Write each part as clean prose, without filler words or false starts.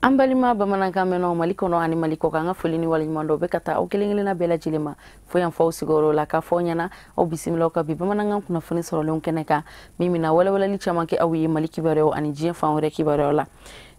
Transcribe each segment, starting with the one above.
An balima bamanankan mɛnnaw Mali kɔnɔ ani Mali kɔ kan, an ka foli ni waleɲuman dɔ bɛ ka taa aw kelen kelenna bɛɛ lajɛlen ma fo yan fɔ aw sigiyɔrɔ la, k'a fɔ aw ɲɛna aw bisimilaw ka bi bamanankan kunnafoni sɔrɔlenw kɛnɛ kan, min bɛna walawalali caman kɛ aw ye Mali kibaruyaw ani diɲɛ fan wɛrɛ kibaruyaw la.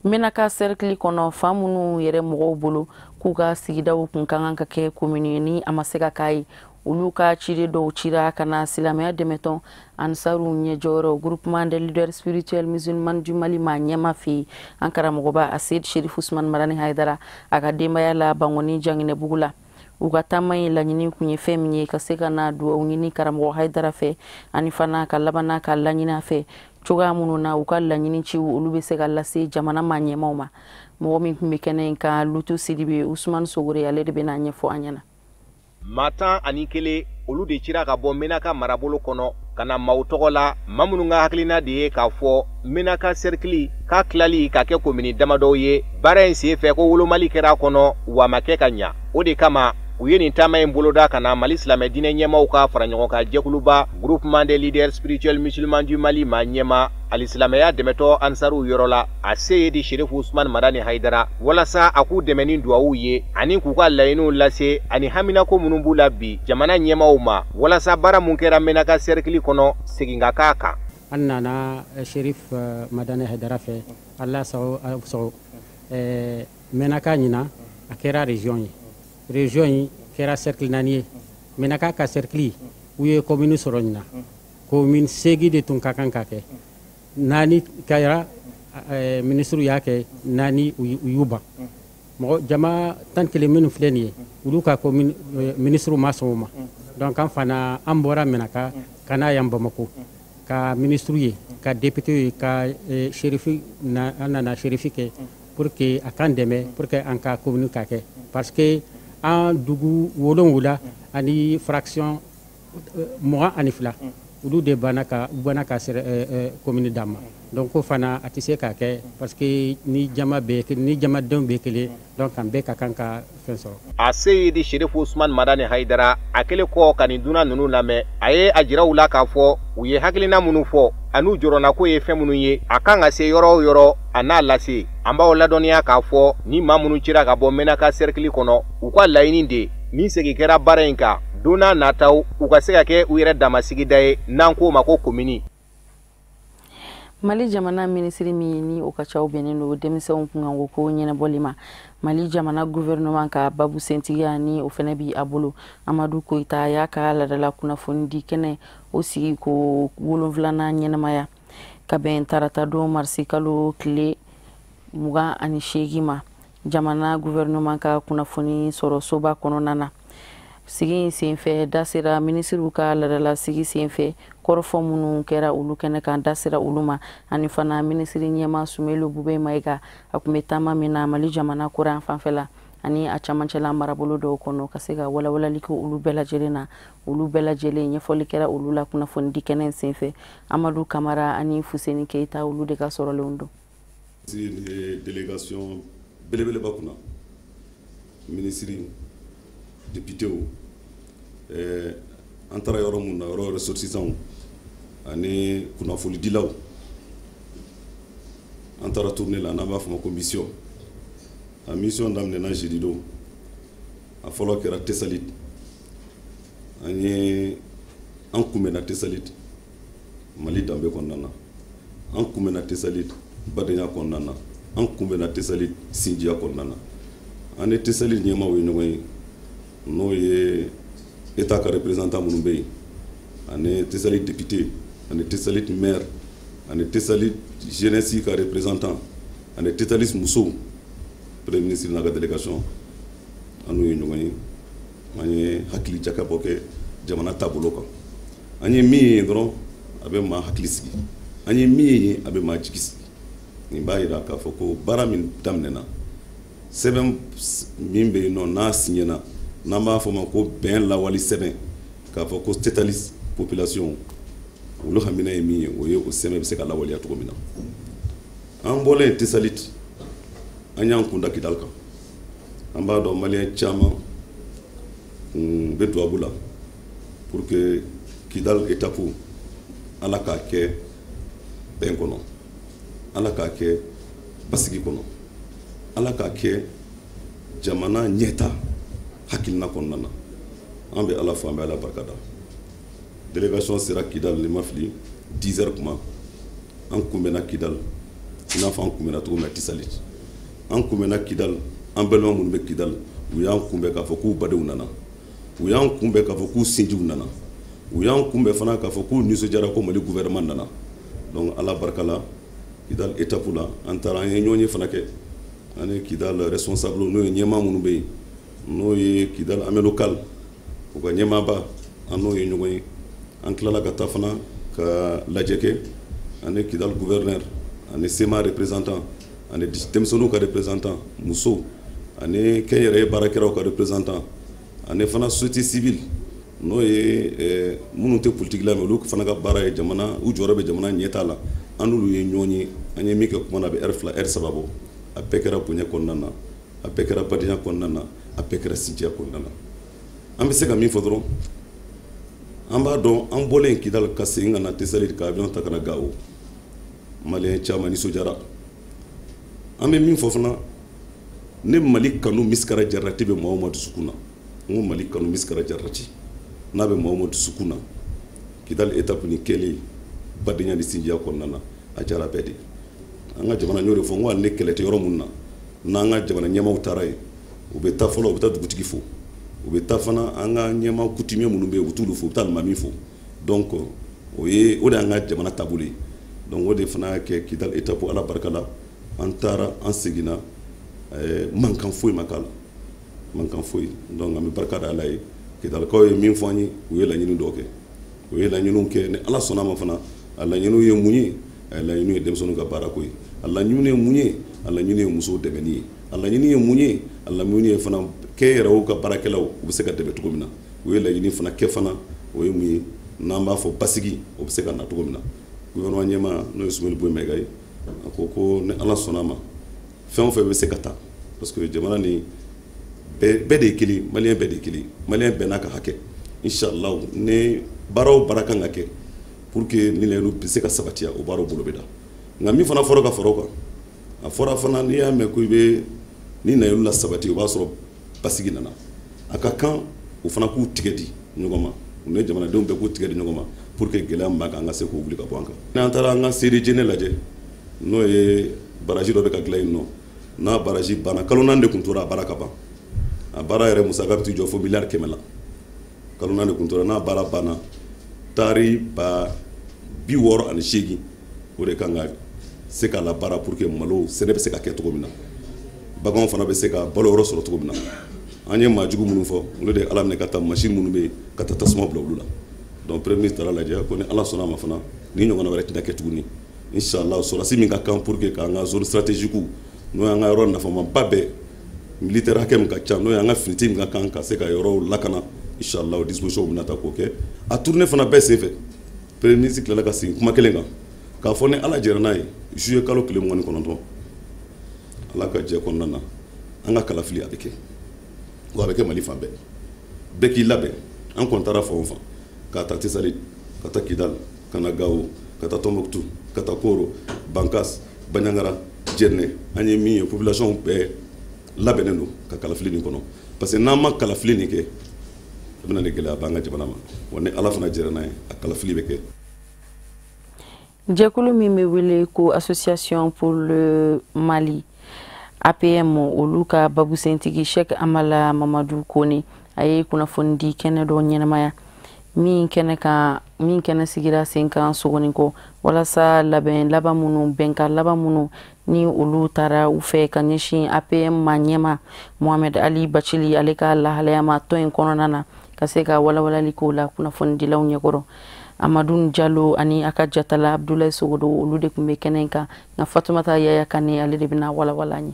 Menaka cercle kɔnɔ, fan minnu yɛrɛ mɔgɔw bolo k'u ka sigidaw kun ka kan ka kɛ commune ye, ni a ma se ka k'a ye, olu ka ciden dɔw cira ka na silamɛya dɛmɛtɔn Ansaru ɲɛjɔyɔrɔ, Groupement des leaders spirituels musulmans du Mali ma ɲɛma fɛ yen, an karamɔgɔba Aseyid Sherif Usman Marani Hayidara, a ka denbaya la Bangɔni Janginɛbugu la. U ka taama in laɲini kun ye fɛn min ye, ka se ka na duwawu ɲini karamɔgɔ Hayidara fɛ, ani fana ka labanna ka laɲini a fɛ cogoya minnu na u ka laɲini ciw olu bɛ se ka lase jamana ma ɲɛmaw ma. Mɔgɔ min tun bɛ kɛnɛ in kan, Lutu Sidibe, Usumani Sogore ale de bɛna ɲɛfɔ an ɲɛna. Maa 11, olu de cira ka bɔ Menaka marabolo kɔnɔ ka na maaw tɔgɔ la, maa minnu ka hakilina de ye k'a fɔ Menaka cercle k'a tilali ka kɛ komini damadɔw ye. Baara in sen fɛ, ko wolomali kɛra a kɔnɔ, wa a ma kɛ ka ɲa. O de kama u ye nin taama in boloda ka na Mali silamɛ diinɛ ɲɛmaw ka fara ɲɔgɔn kan jɛkuluba, Groupement des leaders spirituels musulmans du Mali ma ɲɛma, ali silamɛya dɛmɛtɔ Ansaruw yɔrɔ la, a Seyidi Sherifu Usman Madani Hayidara, walasa a k'u dɛmɛ ni duwawu ye ani k'u ka laɲiniw lase ani haminako minnu b'u la bi jamana ɲɛmaw ma, walasa baara mun kɛra Menaka cercle kɔnɔ, segin ka k'a kan. An nana Sherif Madani Hayidara fɛ, Ala sago sago. Menaka ɲina a kɛra région ye, région in kɛra cercle naani ye. Menaka ka cercle, u ye commune sɔrɔ ɲina. Commune 8 de tun ka kan ka kɛ, naani kɛra, ministre y'a kɛ naani, u y'u ban. Mɔgɔ jama 11 minnu filɛ nin ye, olu ka commune, ministre ma sɔn o ma. Donc an fana an bɔra Menaka ka na yan Bamako ka ministre ye, ka député ye, ka sherifi na, an nana sherifi kɛ pour que a k'an dɛmɛ pour que an ka commune ka kɛ, parce que an dugu 7 ani fraction 22, olu de banna ka commune d'an ma. Donc o fana a tɛ se ka kɛ, parce que ni jama bɛɛ, ni jamadenw bɛɛ kelen, donc an bɛɛ ka kan ka fɛn sɔrɔ. A Seyidi Sherifu Usman Madani Hayidara, a kɛlen kɔ ka nin dunan ninnu lamɛn, a ye a jira u la k'a fɔ u ye hakilina minnu fɔ an'u jɔrɔnako ye fɛn minnu ye, a kan ka se yɔrɔ o yɔrɔ, a n'a lase. An b'aw ladɔnniya k'a fɔ ni maa minnu cira ka bɔ Menaka cercle kɔnɔ, u ka laɲini de ni segin kɛra baara in kan don n'a nataw, u ka se ka kɛ u yɛrɛ dama sigida ye, n'an k'o ma ko komini. Mali jamana minisiri min ni o ka caw bɛnnen don denmisɛnw kunkanko ko ɲɛnabɔli ma, Mali jamana gouvernement ka babu sentigiya ni o fɛnɛ bi a bolo, Amadu Koyita, y'a ka ladala kunnafoni di kɛnɛ o sigi ko 7nan ɲɛnamaya ka bɛn tarata don marisi kalo tile 28 ma, jamana gouvernement ka kunnafoni sɔrɔ soba kɔnɔna na. Sigi in senfɛ, da sera minisiriw ka ladala sigi senfɛ kɔrɔfɔ minnu kɛra olu kɛnɛ kan, da sera olu ma, ani fana minisiri ɲɛma Sumelu Bube Mayiga, a tun bɛ taama min na Mali jamana koran fanfɛla ani a camancɛla marabolo dɔw kɔnɔ, ka se ka walawalali kɛ olu bɛɛ lajɛlen na. Olu bɛɛ lajɛlen ɲɛfɔli kɛra olu la kunnafoni di kɛnɛ senfɛ. Amadu Kamara ani Fuseni Keyita, olu de ka sɔrɔlenw don. Délégation belebeleba kunna, minisiri, députéw, an taara yɔrɔ mun na, yɔrɔ ressortissants ani kunnafonidilaw. An taara tournée la, n'an b'a fɔ ma ko mission. A mission daminɛna jeudi don. A fɔlɔ kɛra Tesalit. An ye an kunbɛnna Tesalit Mali danbe kɔnɔna na, an kunbɛnna Tesalit badenya kɔnɔna na, an kunbɛnna Tesalit sinjiya kɔnɔna na. An ni Tesalit ɲɛmaaw ye ɲɔgɔn ye, n'o ye État ka représentant minnu bɛ yen, ani Tesalit député, ani Tesalit maire, ani Tesalit jeunesse ka représentant, ani Tesalit musow. Premier ministre n'a ka délégation, an n'u ye ɲɔgɔn ye. An ye hakili jakabɔ kɛ jamana taabolo kan. An ye min ye dɔrɔn, a bɛ maa hakili sigi. An ye min ye, a bɛ maa jigi sigi. Nin b'a yira k'a fɔ ko baara min daminɛna, sɛbɛn min bɛ yen nɔ n'a signena, n'an b'a fɔ ma ko bɛn lawali sɛbɛn, k'a fɔ ko Tetalis population olu hamina ye min ye, o ye o sɛbɛn bɛ se ka lawaleya cogo min na. An bɔlen Tesalit, an y'an kunda Kidal kan. An b'a dɔn Maliyɛn caman kun bɛ duwawu la pour que Kidal étape, Ala k'a kɛ bɛn kɔnɔ, Ala k'a kɛ basigi kɔnɔ. Ala k'a kɛ jamana ɲɛta hakilina kɔnɔna na. An bɛ Ala fo, an bɛ Ala barika da. Délégation sera Kidal, ni ma fili, 10 heures kuma. An kunbɛnna Kidal i n'a fɔ an kunbɛnna cogo min na Tisalit. An kunbɛnna Kidal, an balima minnu bɛ Kidal, u y'an kunbɛn k'a fɔ k'u badenw nana, u y'an kunbɛn k'a fɔ k'u sinjiw nana, u y'an kunbɛn fana k'a fɔ k'u nisɔndiyara ko Mali gouvernement nana. Donc Ala barika la, Kidal étape la, an taara, an ye ɲɔgɔn ye fana kɛ an ni Kidal responsable, n'o ye ɲɛmaa minnu bɛ yen, n'o ye Kidal armée locale, u ka ɲɛmaaba, an n'o ye ɲɔgɔn ye. An tilala ka taa fana ka lajɛ kɛ ani Kidal gouverneur, ani CMA représentant, ani denmisɛnninw ka représentant, musow ani kɛnyɛrɛye baarakɛlaw ka représentant, ani fana société civile, n'o ye minnu tɛ politique la, mais olu fana ka baara ye jamana, u jɔyɔrɔ bɛ jamana ɲɛtaa la. An n'olu ye ɲɔgɔn ye. An ye min kɛ kuma na, a bɛ heure 2, heure 3 bɔ. A bɛɛ kɛra bonya kɔnɔna na, a bɛɛ kɛra badenya kɔnɔna na, a bɛɛ kɛra sinjiya kɔnɔna na. An bɛ se ka min fɔ dɔrɔn, an b'a dɔn, an bɔlen Kidal ka segin ka na Tesalit, ka avion ta ka na Gawo, maliyɛn caman nisɔndiyara. An bɛ min fɔ fana, ne Mali kanu misikara jarati bɛ maa o maa dusukun na, n ko Mali kanu misikara jarati n'a bɛ maa o maa dusukun na, Kidal étape ni kɛlen badenya ni sinjiya kɔnɔna na, a diyara bɛɛ de. An ka jamana, n y'o de fɔ, n ko hali ni kɛlɛ tɛ yɔrɔ mun na, n'an ka jamana ɲɛmaaw taara yen, u bɛ taa fɔlɔ, u bɛ taa dugutigi fo, u bɛ taa fana an ka ɲɛmaa coutumier minnu bɛ yen, u bɛ t'olu fo, u bɛ taa alimami fo. Donc o ye o de y'an ka jamana taabolo ye. Donc o de fana y'a kɛ Kidal étape, Ala barika la, an taara, an seginna, mankan foyi ma k'a la, mankan foyi. Donc an bɛ barika da Ala ye. Kidalikaw ye min fɔ an ye, u ye laɲini dɔw kɛ, u ye laɲiniw kɛ. Ni Ala sɔnna ma fana, a laɲiniw ye mun ye? A laɲiniw ye denmisɛnninw ka baarako ye. A laɲiniw ye mun ye? A laɲini ye musow dɛmɛni ye. A laɲini ye mun ye? A laɲini ye fana kɛnyɛrɛyew ka baarakɛlaw, u bɛ se ka dɛmɛ cogo min na. U ye laɲini fana kɛ fana, o ye mun ye? N'an b'a fɔ basigi, o bɛ se ka na cogo min na. Gouvernement ɲɛmaa, n'o ye Soumaïla Boye Maïga ye, a ko ko ni Ala sɔnna ma, fɛn o fɛn bɛ se ka ta, parce que jamana ni bɛɛ de ye kelen, maliyɛn bɛɛ de ye kelen, maliyɛn bɛɛ n'a ka hakɛ. Inshallah, ni baara o baara kan ka kɛ pour que ni laɲiniw bɛ se ka sabati, o baaraw bolo bɛ da. Nka min fana fɔra ka fara o kan, a fɔra fana, n'i y'a mɛn ko i bɛ ni laɲiniw la sabati, o b'a sɔrɔ basigi nana. A ka kan o fana k'u tigɛ di ɲɔgɔn ma, u ni jamanadenw bɛɛ k'u tigɛ di ɲɔgɔn ma pour que gɛlɛya min b'a kan, an ka se k'o wuli ka bɔ an kan. N'an taara an ka CDJ lajɛ, n'o ye baraji dɔ bɛ ka dilan yen nɔ, n'a baraji banna, kalo 4 de tun tora a baara ka ban. A baara yɛrɛ musaka bɛ t'i jɔ fo miliyari 100 la. Kalo 4 de tun tora, n'a baara banna, taari 68,000 o de kan ka se k'a la baara pour que malo sɛnɛ bɛ se ka kɛ cogo min na, baganw fana bɛ se ka balo yɔrɔ sɔrɔ cogo min na. An ye maa jugu minnu fɔ, olu de ye Ala minɛ ka taa machine minnu bɛ yen, ka taa tasuma bila olu la. Donc premier ministre taara lajɛ ko ni Ala sɔnna a ma fana, ni ɲɔgɔnna wɛrɛ tɛna kɛ tuguni, inshallah. Sɔrɔdasi min ka kan pour que k'an ka zone stratégique, n'o y'an ka yɔrɔ nafamaba bɛɛ, militaire hakɛ min ka ca, n'o y'an ka finiti min ka kan ka se ka yɔrɔw lakana, inshallah, o disposition bɛna ta k'o kɛ. A tournée fana bɛɛ senfɛ, premier ministre tilala ka segin kuma kelen kan k'a fɔ ni Ala jɛra n'a ye, juillet kalo tile 29, Ala ka jɛ kɔnɔna na, an ka kalafili a bɛ kɛ, wa a bɛ kɛ Mali fan bɛɛ. Bɛɛ k'i labɛn. An kɔni taara fan o fan, k'a ta Tesalit, ka taa Kidal, ka na Gawo, ka taa Tɔnbɔkutu, ka taa Koro, Bankas, Bandiagara, Jɛnɛ, an ye min ye, population bɛɛ labɛnnen don ka kalafili nin kɔnɔ, parce que n'an ma kalafili nin kɛ, a bɛ na ni gɛlɛya b'an ka jamana ma. Wa ni Ala fana jɛra n'a ye, a kalafili bɛ kɛ. Jɛkulu min bɛ wele ko Association pour le Mali, APM, olu ka babusentigi Sheikh Amala Mamadu Kone, a ye kunnafoni di kɛnɛ dɔ ɲɛnamaya min kɛnɛ kan, min kɛnɛ sigira sen kan Sogonikɔ, walasa labɛn laban minnu, bɛnkan laban minnu ni olu taara u fɛ ka ɲɛsin APM ma ɲɛma Mohamed Ali Bacili, ale ka lahalaya ma tɔn in kɔnɔna na, ka se ka walawalali k'o la kunnafonidilaw ɲɛkɔrɔ. Amadu Jalo ani a ka jatala Abdulayi Sogodo, olu de tun bɛ kɛnɛ in kan. Nka Fatumata Yaya Kane, ale de bɛna walawala an ye.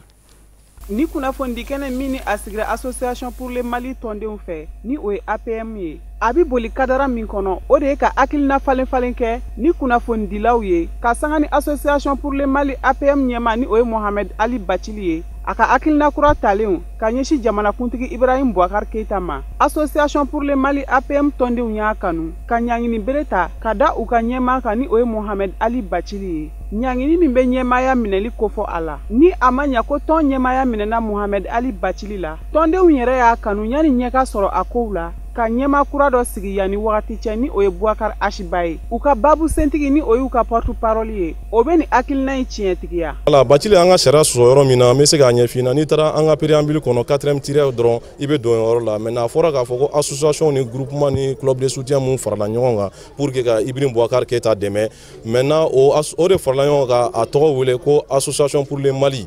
Ni kunnafonidi kɛnɛ min ni a sigira Association pour le Mali tɔndenw fɛ, ni o ye APM ye, a bɛ boli kadara min kɔnɔ, o de ye ka hakilina falen falen kɛ ni kunnafonidilaw ye, ka sanga ni Association pour le Mali APM ɲɛma, ni o ye Mohamed Ali Bacili ye. A ka hakilina kura talenw ka ɲɛsin jamanakuntigi Ibrahim Boubacar Keïta ma, Association pour le Mali APM tɔndenw y'a kanu ka ɲangini bere ta ka da u ka ɲɛmaa kan, ni o ye Mohamed Ali Bacili ye. Ɲangini min bɛ ɲɛmaaya minɛli kofɔ a la, ni a ma ɲa ko tɔn ɲɛmaaya minɛna Mohamed Ali Bacili la, tɔndenw yɛrɛ y'a kanu yanni ɲɛ ka sɔrɔ a kow la, ka ɲɛmaa kura dɔ sigi yanni wagati cɛ, ni o ye Boubacar H Ba ye. U ka babu sentigi, ni o y'u ka porte parole ye, o bɛ nin hakilina in tiɲɛtigiya. Wala Bacili, an ka sariya sɔsɔ yɔrɔ min na, an bɛ se k'a ɲɛf'i ɲɛna. N'i taara an ka préambule kɔnɔ, quatrième tiret dɔrɔn, i bɛ don yɔrɔ la. Maintenant, a fɔra k'a fɔ ko association ni groupement ni club de soutien mun farala ɲɔgɔn kan pour que ka Ibrahim Boubacar Keïta dɛmɛ, maintenant o de farala ɲɔgɔn kan, a tɔgɔ wele ko Association pour le Mali.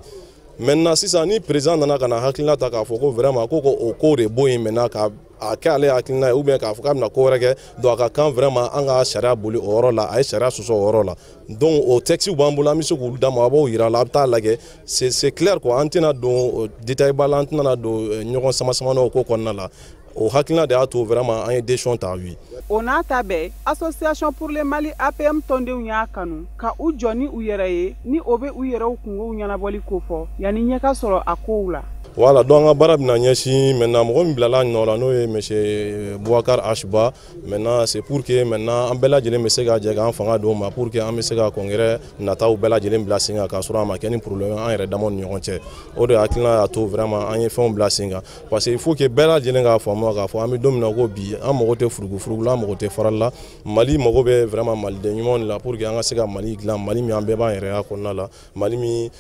Maintenant sisan, ni président nana ka na hakilina ta k'a fɔ ko vraiment ko o ko de bɔ yen, maintenant ka a kɛ ale hakilina ye, ou bien k'a fɔ k'a bɛna ko wɛrɛ kɛ, donc a ka kan vraiment an ka sariya boli o yɔrɔ la. A ye sariya sɔsɔ o yɔrɔ la. Donc o texte b'an bolo, an bɛ se k'olu d'a ma, a b'o yira la, a bɛ taa lajɛ, c'est clair quoi. An tɛna don détail ba la, an tɛna don ɲɔgɔn sama sama n'o ko kɔnɔna la. O hakilina de y'a to vraiment an ye décision ta, oui. O n'a ta bɛɛ, Association pour le Mali APM tɔndenw y'a kanu ka u jɔ ni u yɛrɛ ye, ni o bɛ u yɛrɛw kungow ɲɛnabɔli kofɔ yanni ɲɛ ka sɔrɔ a kow la. Voilà, donc an ka baara bɛna ɲɛsin maintenant mɔgɔ min bilala nɔ la, n'o ye monsieur Boubacar H Ba. Maintenant, c'est pour que maintenant an bɛɛ lajɛlen bɛ se ka jɛ k'an fanga d'o ma pour que an bɛ se ka congrès nataw bɛɛ lajɛlen bila sen kan, k'a sɔrɔ a ma kɛ ni problème an yɛrɛ damaw ni ɲɔgɔn cɛ. O de hakilina y'a to vraiment an ye fɛnw bila sen kan, parce que il faut que bɛɛ lajɛlen k'a faamu k'a fɔ an bɛ don min na ko bi, an mago tɛ furugufurugu la, an mago tɛ farali la. Mali mago bɛ vraiment maliden ɲumanw de la pour que an ka se ka Mali dilan, Mali min an bɛɛ b'an yɛrɛya kɔnɔna la, Mali min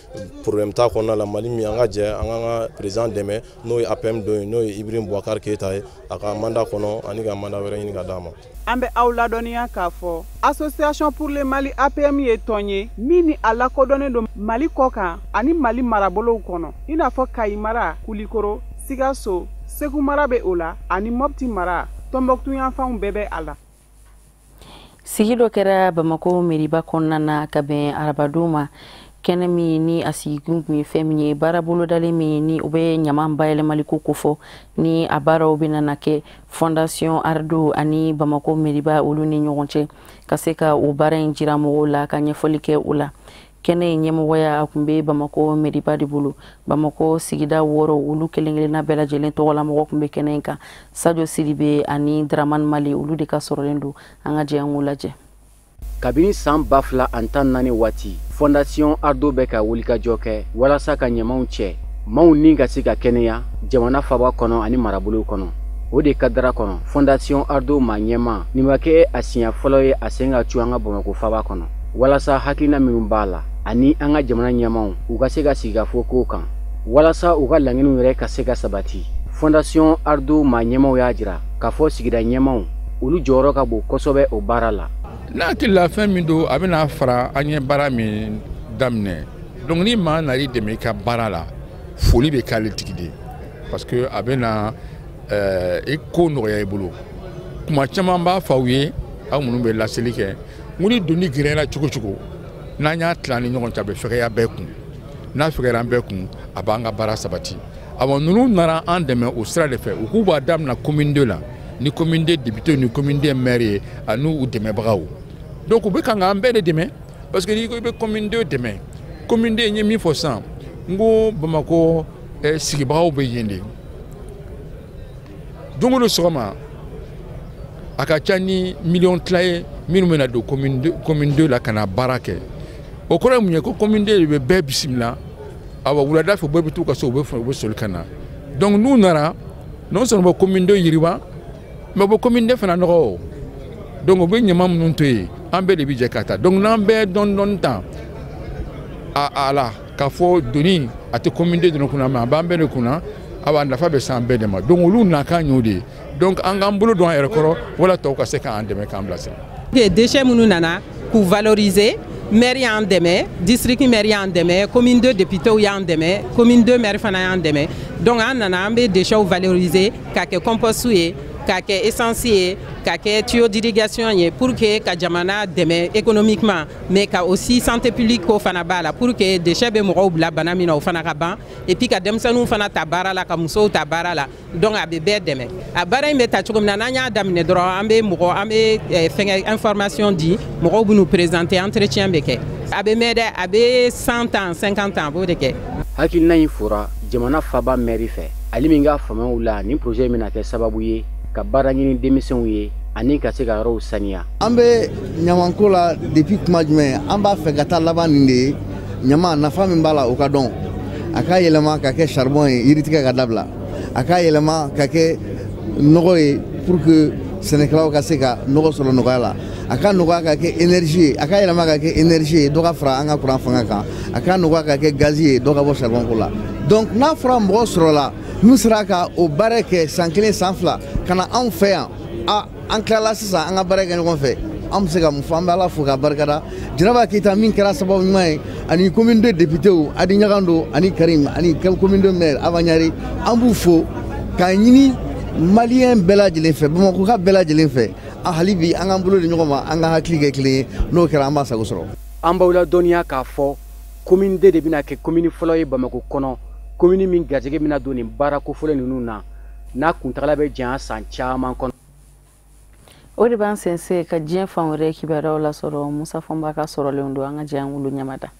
problème t'a kɔnɔna la, Mali min an ka jɛ an k'an ka président dɛmɛ, n'o ye APM don ye, n'o ye Ibrahim Boubacar Keïta ye, a ka mandat kɔnɔ ani ka mandat wɛrɛ ɲini ka d'a ma. An bɛ aw ladɔnniya k'a fɔ Association pour le Mali APM ye tɔn ye min ni a lakodɔnnen don Mali kɔ kan ani Mali marabolow kɔnɔ, i n'a fɔ Kayi mara, Kulikoro, Sikaso, Segu mara bɛ o la, ani Mɔpti mara, Tɔnbɔkutu yanfanw bɛɛ bɛ a la. Sigi dɔ kɛra Bamako meriba kɔnɔna na ka bɛn arabadon ma. Kɛnɛ min ni a sigikun tun ye fɛn min ye, baara bolodalen min ni o bɛ ɲama bayɛlɛmali ko kofɔ, ni a baaraw bɛna na kɛ Fondation Ardo ani Bamako meriba olu ni ɲɔgɔn cɛ, ka se ka o baara in jira mɔgɔw la, ka ɲɛfɔli kɛ o la. Kɛnɛ in ɲɛmɔgɔya a tun bɛ Bamako meriba de bolo. Bamako sigida wɔɔrɔ olu kelen kelenna bɛɛ lajɛlen tɔgɔla mɔgɔ tun bɛ kɛnɛ in kan. Sadio Sidibe ani Dramane Mali, olu de ka sɔrɔlen don. An ka jɛ an k'o lajɛ. Kabini san 2014 waati, Fondation Ardo bɛ ka wulikajɔ kɛ walasa ka ɲamaw cɛ maaw ni ka se ka kɛnɛya jamana faba kɔnɔ ani marabolow kɔnɔ. O de kadara kɔnɔ, Fondation Ardo maa ɲɛma nin ma kɛ a siɲɛ fɔlɔ ye a sen ka cu an ka Bamako faba kɔnɔ, walasa hakilina minnu b'a la ani an ka jamana ɲɛmaw u ka se ka sigikafɔ kow kan walasa u ka laɲiniw yɛrɛ ka se ka sabati. Fondation Ardo maa ɲɛmaw y'a jira k'a fɔ sigida ɲɛmaw olu jɔyɔrɔ ka bon kosɛbɛ o baara la. N'a hakili la fɛn min don, a bɛna fara an ye baara min daminɛ. Donc ni maa nana i dɛmɛ i ka baara la, foli bɛ k'ale tigi de, parce que a bɛna i ko nɔgɔya i bolo. Kuma caman b'a fɔ aw ye, aw minnu bɛ laseli kɛ, n ko ni doni girinyara cogo cogo, n'an y'a tila ni ɲɔgɔn cɛ, a bɛ fɛgɛya bɛɛ kun. N'a fɛgɛyara an bɛɛ kun, a b'an ka baara sabati. Awa, ninnu nana an dɛmɛ o sira de fɛ. U k'u b'a daminɛ commune 2 la, ni commune 2 député ni commune 2 maire ye ani u dɛmɛbagaw. Donc u bɛ kan k'an bɛɛ de dɛmɛ, parce que n'i ko i bɛ commune 2 dɛmɛ, commune 2 n ye min fɔ sisan, n ko Bamakɔ sigibagaw bɛ yen de. Don o don sɔgɔma, a ka ca ni miliyɔn tila ye minnu bɛna don commune 2 la ka na baara kɛ. O kɔrɔ ye mun ye? Ko commune 2 de bɛ bɛɛ bisimila. Awa, wulada fɛ, bɛɛ bɛ t'u ka so, u bɛ soli ka na. Donc n'u nana, non seulement u bɛ commune 2 yiriwa, mais u bɛ commune 2 fana nɔgɔ o. Donc u bɛ ɲama minnu to yen, an bɛɛ de bɛ jɛ ka taa. Donc n'an bɛɛ dɔɔni dɔɔni ta a la k'a fɔ doni a tɛ commune 2 dɔrɔn kunna, mais a b'an bɛɛ de kunna. Awa, nafa bɛ s'an bɛɛ de ma. Donc olu nakan y'o de ye. Donc an k'an bolo don an yɛrɛ kɔrɔ wala tɔw ka se k'an dɛmɛ k'an bilasira. Déchets minnu nana k'u valoriser, maire y'an dɛmɛ, district maire y'an dɛmɛ, commune 2 députés y'an dɛmɛ, commune 2 maire fana y'an dɛmɛ. Donc an nana, an bɛ déchets valoriser k'a kɛ compost ye, k'a kɛ essence ye, k'a kɛ tuyau d'irrigation ye, pour que ka jamana dɛmɛ économiquement, mais ka aussi santé publique ko fana b'a la, pour que déchets bɛ mɔgɔw bila bana min na, o fana ka ban, et puis ka denmisɛnninw fana ta baara la, ka musow ta baara la. Donc a bɛ bɛɛ dɛmɛ. A baara in bɛ ta cogo min na, n'an y'a daminɛ dɔrɔn, an bɛ mɔgɔ an bɛ fɛngɛ information di mɔgɔw, bɛ n'u présenter, entretien bɛ kɛ. A bɛ mɛn dɛ, a bɛ 100 ans, 50 ans, a b'o de kɛ. Hakilina in fora jamana faba mɛri fɛ, ale min ka faamuyaw la nin projet bɛna kɛ sababu ye ka baara ɲini denmisɛnw ye ani ka se ka yɔrɔw saniya. An bɛ ɲamanko la depuis kuma jumɛn, an b'a fɛ ka taa laban nin de ye. Ɲama nafa min b'a la o ka dɔn, a k'a yɛlɛma ka kɛ charbon ye yiritigɛ ka dabila, a k'a yɛlɛma ka kɛ nɔgɔ ye pour que sɛnɛkɛlaw ka se ka nɔgɔ sɔrɔ nɔgɔya la, a ka nɔgɔya ka kɛ énergie ye, a ka yɛlɛma ka kɛ énergie ye dɔ ka fara an ka courant fanga kan, a ka nɔgɔya ka kɛ gazi ye dɔ ka bɔ charbon ko la. Donc n'a fɔra mɔgɔ sɔrɔla min sera ka o baara kɛ san 1 san 2 ka na anw fɛ yan, a an tilala sisan an ka baara kɛ ɲɔgɔn fɛ, an bɛ se ka mun fɔ? An bɛ Ala fo k'a barikada. Jɛnɛba Keyita min kɛra sababu ɲuman ye, ani commune 2 députés Adi Ɲagando ani Karim ani commune 2 maire Aba Ɲare, an b'u fo k'a ɲini maliyɛn bɛɛ lajɛlen fɛ, Bamakɔka bɛɛ lajɛlen fɛ, hali bi an k'an bolo di ɲɔgɔn ma, an ka hakili kɛ kelen ye, n'o kɛra an b'a sago sɔrɔ. An b'aw ladɔnniya k'a fɔ commune 2 de bɛna kɛ commune fɔlɔ ye Bamakɔ kɔnɔ, commune min garijɛgɛ bɛna don nin baara kofɔlen ninnu na, n'a kuntagala bɛ janya san caman kɔnɔ. O de b'an sense ka diɲɛ fan wɛrɛ kibaruyaw lasɔrɔ. Musa Fɔnba ka sɔrɔlenw don, an ka jɛ an k'olu ɲamada.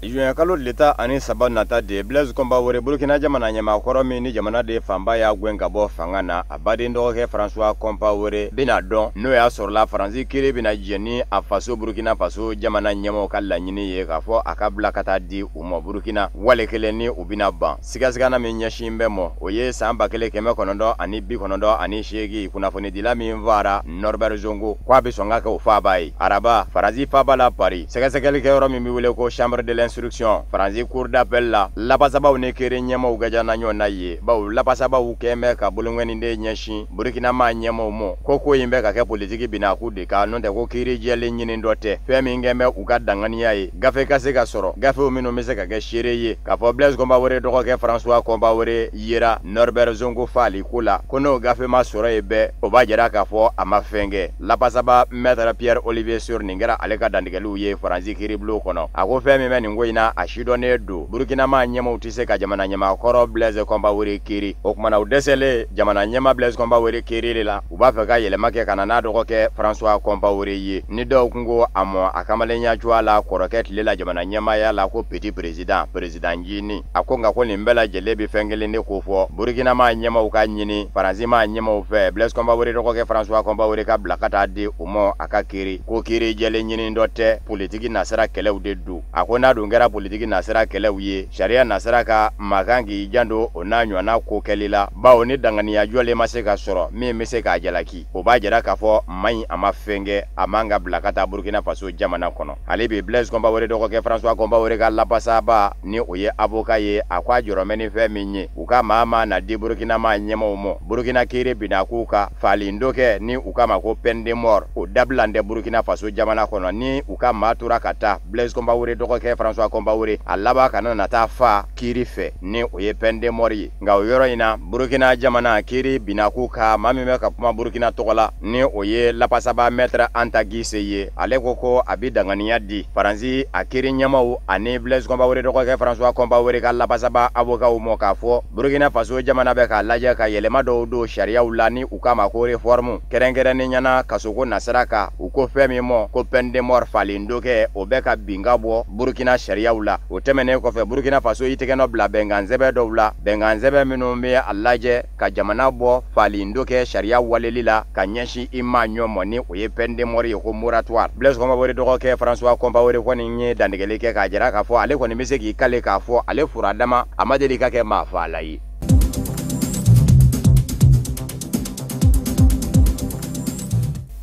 Juin kalo tile 13 nata de Blaise Compaoré Burkina jamana ɲɛmaakɔrɔ min ni jamana de fanba y'a gɛn ka bɔ fanga na, a baden dɔgɔkɛ François Compaoré bɛna dɔn n'o y'a sɔrɔla Faransi kiiri bɛna jɛn ni a faso Burkina Faso jamana ɲɛmaaw ka laɲini ye k'a fɔ a ka bila ka taa di u ma Burkina wale kelen ni u bɛna ban. Sigasigana min ɲɛsin bɛ mɔ o ye san 1998 kunnafonidila min faara Norbert Zongo k'a bɛ sɔn ka kɛ o faaba ye. Araba Faransi faaba la Paris, sɛgɛsɛgɛlikɛyɔrɔ min bɛ wele ko chambre de l'instruction Faransi cour d'appel la, lapasabaw ni kiiri ɲɛmaaw gajana ɲɔgɔn na ye, bawo lapasabaw kɛn bɛ ka bolonkɔni de ɲɛsin Burkina maa ɲɛmaaw ma ko in bɛ ka kɛ politiki binakun de kan, n'o tɛ ko kiiri jɛlen ɲini dɔ tɛ. Fɛn min kɛn bɛ u ka danganiya ye gafe ka se ka sɔrɔ, gafew minnu bɛ se ka kɛ seere ye k'a fɔ Blaise Compaoré dɔgɔkɛ François Compaoré yera Norbert Zongo faali ko la, ko n'o gafe ma sɔrɔ yen bɛɛ o b'a jira k'a fɔ a ma fɛn kɛ. Lapasaba maître Pierre Olivier Sur nin kɛra ale ka dantigɛliw ye Faransi kiiribulon kɔnɔ. A ko fɛn min bɛ nin ko in na a sidɔnnen don, Burkina maa ɲɛmaaw tɛ se ka jamana ɲɛmaakɔrɔ Blaise Compaoré kiiri. O kumana u dɛsɛlen jamana ɲɛmaa Blaise Compaoré kiirili la, u b'a fɛ ka yɛlɛma kɛ ka na n'a dɔgɔkɛ François Compaoré ye. Ni dɔw kun ko a mɔ a kamalenya cogoya la kɔrɔkɛ tile la jamana ɲɛmaaya la ko petit président, président jini. A ko nka ko nin bɛɛ lajɛlen bɛ fɛn kelen de ko fɔ, Burkina maa ɲɛmaaw ka ɲini Faransi maa ɲɛmaaw fɛ Blaise Compaoré dɔgɔkɛ François Compaoré ka bila ka taa di u ma a ka kiiri, ko kiiri jɛlen ɲini dɔ tɛ, politiki nasira kɛlɛw de don. A ko n'a dun kɛra politiki nasira kɛlɛw ye, sariya nasira ka makan k'i janto o n'a ɲɔgɔnna ko kɛli la, bawo ni danganiya jɔlen ma se ka sɔrɔ min bɛ se k'a jalaki, o b'a jira k'a fɔ maa in a ma fɛn kɛ, a man ka bila ka taa Burkina Faso jamana kɔnɔ. Ale bi Blaise Compaoré dɔgɔkɛ François Compaoré ka lapasaba ni o ye avocat ye, a ko a jɔrɔmɛ ni fɛn min ye, u ka maa maa na di Burkina maa ɲɛmaaw ma Burkina kiiri binna k'u ka falen dɔ kɛ ni u k'a ma ko peine de mort, o dabila tɛ Burkina Faso jamana kɔnɔ. Ni u ka maa tora ka taa Blaise Compaoré dɔgɔkɛ François Compaoré a laban kana na taa fa kiiri fɛ ni o ye peine de mort ye. Nka o yɔrɔ in na Burkina jamana kiiri binna k'u ka maa min bɛ ka kuma Burkina tɔgɔ la ni o ye lapasaba maître Anta Guissé ye, ale ko ko a bɛ danganiya di Faransi a kiiri ɲɛmaaw ani Blaise Compaoré dɔgɔkɛ François Compaoré ka lapasaba avocatw ma k'a fɔ Burkina Faso jamana bɛ k'a lajɛ ka yɛlɛma dɔw don sariyaw la ni u k'a ma ko réforme, kɛrɛnkɛrɛnnenya na kasoko nasira kan. U ko fɛn min ma ko peine de mort falen dɔ kɛ, o bɛ ka bin ka bɔ Burkina sariyaw la. O tɛmɛnen kɔfɛ Burkina Faso i tɛgɛ nɔ bila bɛnkan sɛbɛn dɔw la, bɛnkan sɛbɛn minnu bɛ a lajɛ ka jamana bɔ falen dɔ kɛ sariya waleli la ka ɲɛsin i maa ɲɔ ma ni o ye peine de mort ye, ko moratoire. Blaise Compaoré dɔgɔkɛ François Compaoré kɔni ye dantigɛli kɛ k'a jira k'a fɔ ale kɔni bɛ se k'i kale k'a fɔ ale furadama a ma deli ka kɛ maa faala ye.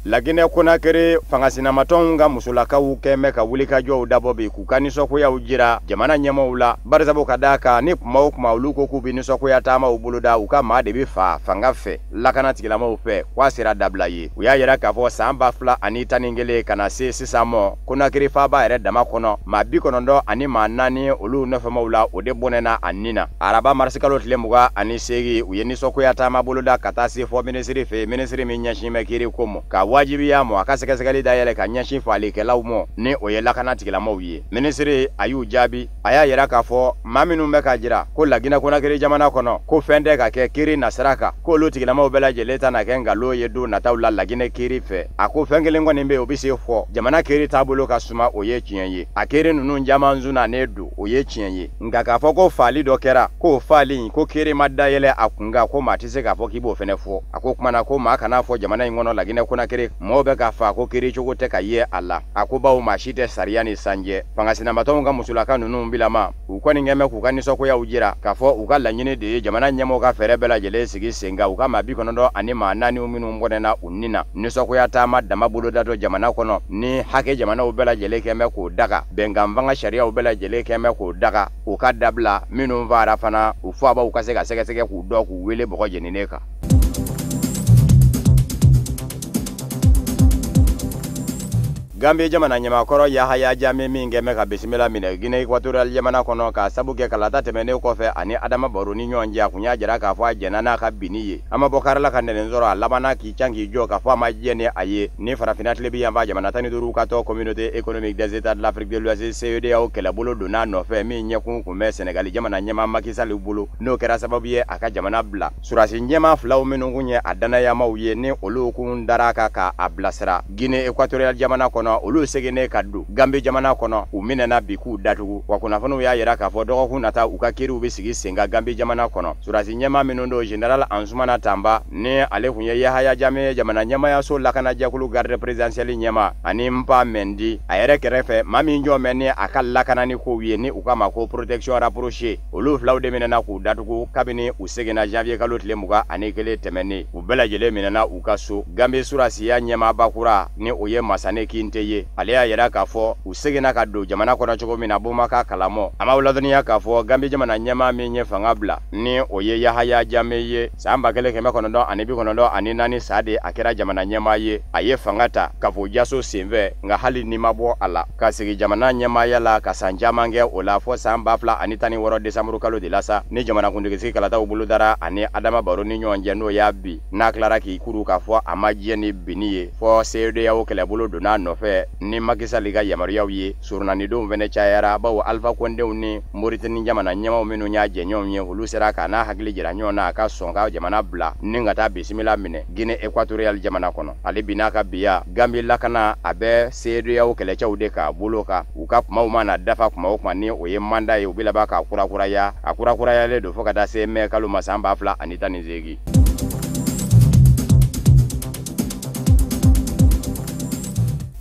Laginɛ Konakiri fangasinamatɔnw ka musolakaw kɛn bɛ ka wulikajɔw dabɔ bi k'u ka nisɔngoyaw jira jamana ɲɛmaaw la, barisabu ka d'a kan ni kuma o kuma olu ko k'u bɛ nisɔngoya taamaw boloda, u ka maa de bɛ fa fanga fɛ lakana tigilamaaw fɛ k'a sera dabila ye. U y'a yira k'a fɔ san 2011 ka na se sisan ma Konakiri faaba yɛrɛ dama kɔnɔ maa 94 olu nɔfɛmaw la o de bɔnɛna a nin na. Araba marisikalo tile 28 u ye nisɔngoya taama boloda ka taa se fɔ minisiri fɛ, minisiri min ɲɛsin bɛ kiiri ko ma, ka wajibiya mɔ a ka sɛgɛsɛgɛli dayɛlɛ ka ɲɛsin faalikɛlaw mɔ ni o ye lakana tigilamaw ye. Minisiri a y'u jaabi, a y'a yira k'a fɔ maa minnu bɛ k'a jira ko Laginɛ Konakiri jamana kɔnɔ ko fɛn tɛ ka kɛ kiiri nasira kan, k'olu tigilamaw bɛɛ lajɛlen ta na kɛ nkalon ye don nataw la Laginɛ kiiri fɛ. A ko fɛn kelen kɔni bɛ yen, o bɛ se fɔ jamana kiiri taabolo ka suma, o ye tiɲɛ ye. A kiiri ninnu caman zunanen don, o ye tiɲɛ ye. Nka k'a fɔ ko faali dɔ kɛra, k'o faali ko kiiri ma dayɛlɛ a kun kan, ko maa tɛ se k'a fɔ k'i b'o fɛnɛ fɔ. A ko kuma na ko maa kana fɔ jamana in kɔnɔ Laginɛ Konakiri mɔgɔw bɛ k'a fa ko kiiri cogo tɛ ka ye a la. A ko bawo maa si tɛ sariya ni sanjɛ. Fangasinamatɔnw ka musolaka ninnu bilama u kɔni kɛn bɛ k'u ka nisɔngoyaw jira k'a fɔ u ka laɲini de ye jamana ɲɛmɔgɔw ka fɛɛrɛ bɛɛ lajɛlen sigi sen kan u ka maa 94 minnu bɔnɛna u ni na nisɔngoya taama dama bolodatɔ jamana kɔnɔ ni hakɛ jamanaw bɛɛ lajɛlen kɛn bɛ k'o daga, bɛnkan fanga sariyaw bɛɛ lajɛlen kɛn bɛ k'o daga, u ka dabila minnu faara fana u fabaw ka se ka sɛgɛsɛgɛ k'u dɔn k'u wele bɔgɔ jeninen kan. Gambie jamana ɲɛmaakɔrɔ Yahaya Jammeh min kɛn bɛ ka bisimila minɛ Guinée équatoriale jamana kɔnɔ k'a sabu kɛ kalata tɛmɛnen kɔfɛ ani Adama Barrow ni ɲɔgɔn cɛ, a kun y'a jira k'a fɔ a jɛnna n'a ka binni ye. A ma bɔ kari la ka nɛnɛ sɔrɔ, a labanna k'i can k'i jɔ k'a fɔ a ma jɛn ni a ye ni farafinna tilebin yanfan jamana 15 ka tɔn Communauté économique des États de l'Afrique de l'Ouest CEDEAO kɛlɛbolo donna a nɔfɛ min ɲɛkun kun bɛ Sénégal jamana ɲɛmaa Macky Sall bolo, n'o kɛra sababu ye a ka jamana bila. Surasi ɲɛmaa filaw minnu kun ye a danayamaw ye ni olu kun dara a kan k'a bilasira Guinée équatoriale jamana kɔnɔ, olu seginnen ka don Gambie jamana kɔnɔ, u minɛna bi k'u datugu. Wa kunnafoniw y'a yira k'a fɔ dɔgɔkun nata u ka kiiriw bɛ sigi sen kan Gambie jamana kɔnɔ. Surasi ɲɛmaa minnu don Général Ansumana Tamba ni ale kun ye Yahaya Jammeh jamana ɲɛmaayaso lakanajɛkulu garde présidentielle ɲɛmaa, ani Mpa Mendy a yɛrɛ kɛrɛfɛ maa min jɔ mɛn ni a ka lakanani kow ye ni u k'a ma ko protection rapprochée, olu filaw de minɛna k'u datugu kabini u seginna janvier kalo tile 21 tɛmɛnen. U bɛɛ lajɛlen minɛna u ka so. Gambie surasiya ɲɛmaaba kura ni o ye Masane Kinte ye, ale y'a yira k'a fɔ u seginna ka don jamana kɔnɔ cogo min na boma ka kalamɔ. A m'aw ladɔnniya k'a fɔ Gambie jamana ɲɛmaa min ye fanga bila ni o ye Yahaya Jammeh ye san 1994 sa de a kɛra jamana ɲɛmaa ye. A ye fanga ta kafo jaso senfɛ, nka hali ni ma bɔ a la ka sigi jamana ɲɛmaaya la ka san caman kɛ o la fɔ san 2016 décembre kalo de la sa ni jamanakuntigisigi kalataw bolodara ani Adama Barrow ni ɲɔgɔn cɛ, n'o y'a bi n'a tilara k'i kuru k'a fɔ a ma jɛ ni binni ye fɔ CEDEAO kɛlɛbolo donna a nɔfɛ ni Macky Sall ka yamaruyaw ye. Surunanidenw fɛnɛ cayara bawo Alpha Condéw ni Mauritanie jamana ɲɛmaw minnu y'a jɛɲɔgɔnw ye, olu sera k'a n'a hakili jira ɲɔgɔn na a ka sɔn ka jamana bila ni ka taa bisimila minɛ Guinée équatoriale jamana kɔnɔ. Ale bi n'a ka biya Gambie lakana a bɛ CEDEAO kɛlɛcɛw de k'a bolo kan, u ka kumaw mana dafa kuma o kuma ni o ye mandat ye u bɛ laban k'a kurakuraya, a kurakurayalen don fo ka taa se mai kalo ma san 2018.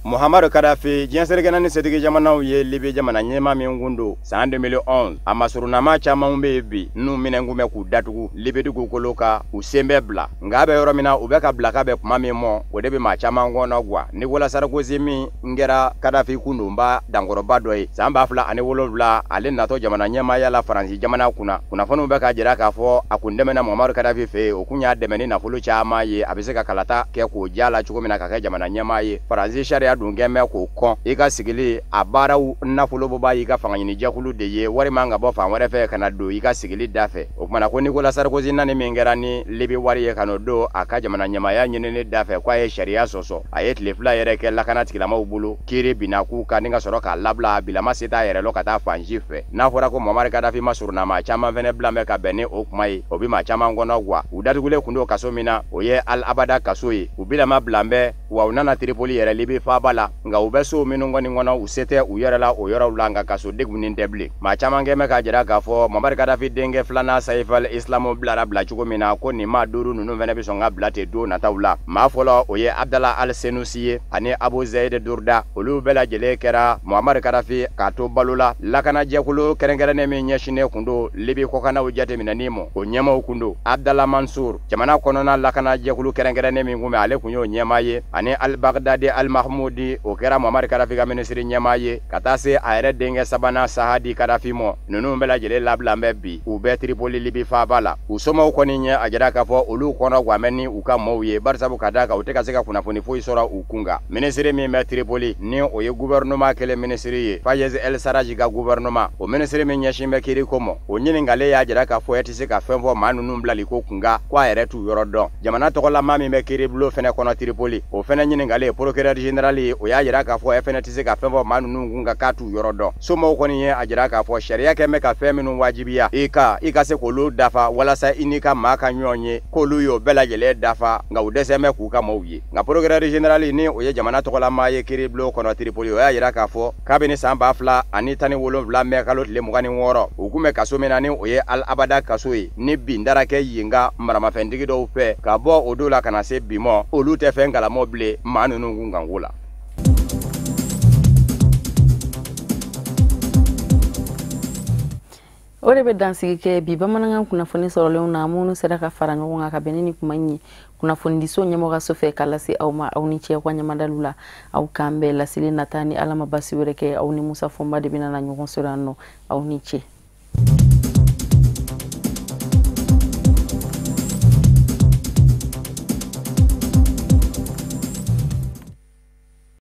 Muhammadu Kadafi diɲɛ seleke naani setigi jamanaw ye Libi jamana ɲɛmaa min kun don san 2011, a masurunama caman bɛ yen bi n'u minɛn kun bɛ k'u datugu Libi dugukolo kan, u sen bɛ bila. Nka a bɛ yɔrɔ min na u bɛ ka bila ka bɛn kuma min mɔ, o de bɛ maa caman kɔnɔ guwa. Nicolas Sarkozy min kɛra Kadafi kundonba dankɔrɔba dɔ ye san 2007, ale natɔ jamana ɲɛmaaya la Faransi jamana kunna, kunnafoniw bɛ k'a jira k'a fɔ a kun dɛmɛna Muhammadu Kadafi fɛ yen, o kun y'a dɛmɛ ni nafolo caman ye a bɛ se ka kalata kɛ k'o ja la cogo min na ka kɛ jamana ɲɛmaa ye. Faransi sariya dun kɛn bɛ k'o kɔn i ka sigili a baaraw nafolo bɔba y'i ka fangaɲinijɛkulu de ye, wari man ka bɔ fan wɛrɛ fɛ ka na don i ka sigili da fɛ. O kumana ko Nicolas Sarkozy nani min kɛra ni Libi wari ye ka n'o don a ka jamana ɲɛmaaya ɲinini da fɛ k'a ye sariya sɔsɔ, a ye tile 2 yɛrɛ kɛ lakana tigilamaw bolo, kiiri binna k'u kan ni ka sɔrɔ k'a labila, a bilama se t'a yɛrɛ lɔ ka taa fan si fɛ. N'a fɔra ko Muammar Kadafi masurunna maa caman fɛnɛ bila bɛ ka bɛn ni o kuma ye, o bɛ maa caman kɔnɔ guwa. U datugulen kun don kaso min na, o ye Al Abada kaso ye, u bilama bila bɛ wa u nana Tripoli yɛrɛ Libi faaba la, nka u bɛ so minnu kɔni kɔnɔ u se tɛ u yɛrɛ la o yɔrɔw la, nka kaso degunnen tɛ bilen. Maa caman kɛ bɛ k'a jira k'a fɔ Muammar Kadafi denkɛ filanan Saif al-Islam bilara bila cogo min na, ko nin maa 5 ninnu fɛnɛ bɛ sɔn ka bila ten don nataw la. Maa fɔlɔ o ye Abdallah al-Senussi ye ani Abu Zaid Durda, olu bɛɛ lajɛlen kɛra Muammar Kadafi k'a to balo la lakanajɛkulu kɛrɛnkɛrɛnnen min ɲɛsinnen kun don Libi kɔkannaw jateminɛni ma, o ɲɛmaaw kun don. Abdallah Mansour jamana kɔnɔna lakanajɛkulu kɛrɛnkɛrɛnnen min kun bɛ, ale kun y'o ɲɛmaa ye, ani al-Baghdadi al-Mahmoudi o kɛra Muammar Kadafi ka minisiri ɲɛmaa ye, ka taa se a yɛrɛ denkɛ sabanan Sahadi Kadafi mɔ. Ninnu bɛɛ lajɛlen labila bɛ bi, u bɛ Tripoli Libi faaba la. U somɔgɔw kɔni ɲɛ a jira k'a fɔ olu kɔnɔ guwa ni u ka mɔɔw ye, barisabu ka d'a kan u tɛ ka se ka kunnafoni foyi sɔrɔ u kun kan. Minisiri min bɛ Tripoli ni o ye gouvernement kelen minisiri ye, Fayez El Sarraj ka gouvernement, o minisiri min ɲɛsin bɛ kiiri ko mɔ, o ɲininkalen y'a jira k'a fɔ e tɛ se ka fɛn fɔ maa ninnu bilali ko kun kan, ko a yɛrɛ t'u yɔrɔ dɔn. Jamana tɔgɔla maa min bɛ kiiribulon fɛnɛ kɔnɔ Tripoli, o fɛnɛ ɲininkalen, procureur général ye, o y'a jira k'a fɔ e fɛnɛ tɛ se ka fɛn fɔ maa ninnu kun kan k'a t'u yɔrɔ dɔn. Somaw kɔni ye a jira k'a fɔ sariya kɛ bɛ ka fɛn minnu wajibiya i ka se k'olu dafa walasa i n'i ka maa ka ɲɔgɔn ye, k'olu y'o bɛɛ lajɛlen dafa, nka u dɛsɛ bɛ k'u ka maaw ye. Nka procureur général, ni o ye jamana tɔgɔlamaa ye kiiribulon kɔnɔ Tripoli, o y'a jira k'a fɔ kabini san 2017 mɛ kalo tile 26, u kun bɛ kaso min na, ni o ye Al Abada kaso ye, ni bin dara kɛ yen ka maramafɛntigi dɔw fɛ, ka bɔ o don la ka na se bi mɔ, olu tɛ fɛn kalamɔ bilen maa ninnu kun kanko la. O de bɛ dansigi kɛ bi bamanankan kunnafoni sɔrɔlenw na, minnu sera ka fara ɲɔgɔn kan ka bɛn ni kuma in ye kunnafonidiso ɲɛmɔgɔso fɛ ka lase aw ma. Aw ni cɛ ka ɲamadalu la, aw k'an bɛɛ laseli nata, ni Ala ma basi wɛrɛ kɛ, aw ni Musa Fɔnba de bɛna na ɲɔgɔn sɔrɔ yan nɔ. Aw ni ce.